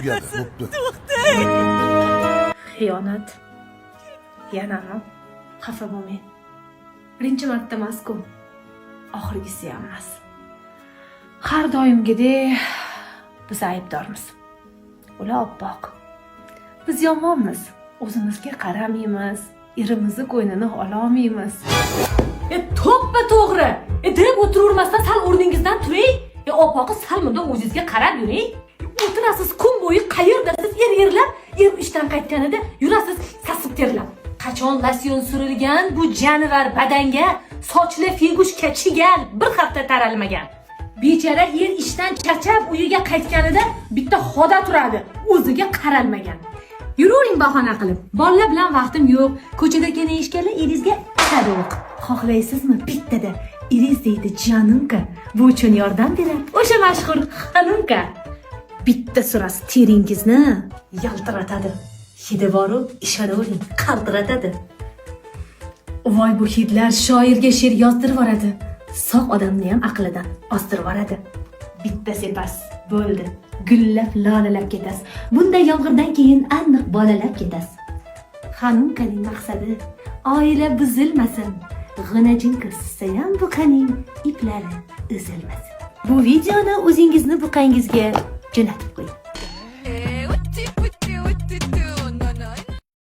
Tugadi, bo'pti. Xiyonat. Yanami? Xafa bo'lmang. Birinchi marta emas-ku. Oxirgisi ham emas. Har doimgidek biz aybdormiz. Ular oppoq. Biz yomonmiz. O'zimizga qaramaymiz. Erimizni ko'nglini ololmaymiz. E, to'ppa to'g'ri. E, deb o'tiravermasdan sal o'rningizdan turing. E, opoqi, sal bundoq o'zingizga qarab yuring. O'tirasiz kun bo'yi qayerdasiz, er erlab, er ishdan qaytganida yurasiz sasib terlab. Qachon losyon surilgan bu janivar badanga, sochli фигушка chigal, bir hafta taralmagan. Bechara er ishdan charchab uyiga qaytganida bitta xoda turadi, o'ziga qaralmagan. Yuravering bahona qilib. Bolalar bilan vaqtim yo'q. Ko'chada kelayishganlar eringizga atadi o'q. Xohlaysizmi bittada? Eringiz deydi "Жанымка". Bu uchun yordam berar o'sha mashhur ханумка. Bitta surasi teringizni yaltiratadi. Hidi boru, ishonavering, qaltiratadi. Voy, bu hidlar shoirga she'r yozdirib yuboradi. Sog' odamni ham aqlidan ozdirib yuboradi. Bitta sepas bo'ldi. Gullab lolalab ketasiz. Bunday yomg'irdan keyin aniq bolalab ketasiz. Ханумка ning maqsadi oila buzilmasin. G'unajin sizsayam buqaning iplari uzilmasin. Bu videoni o'zingizni buqangizga jo'natib qo'ying.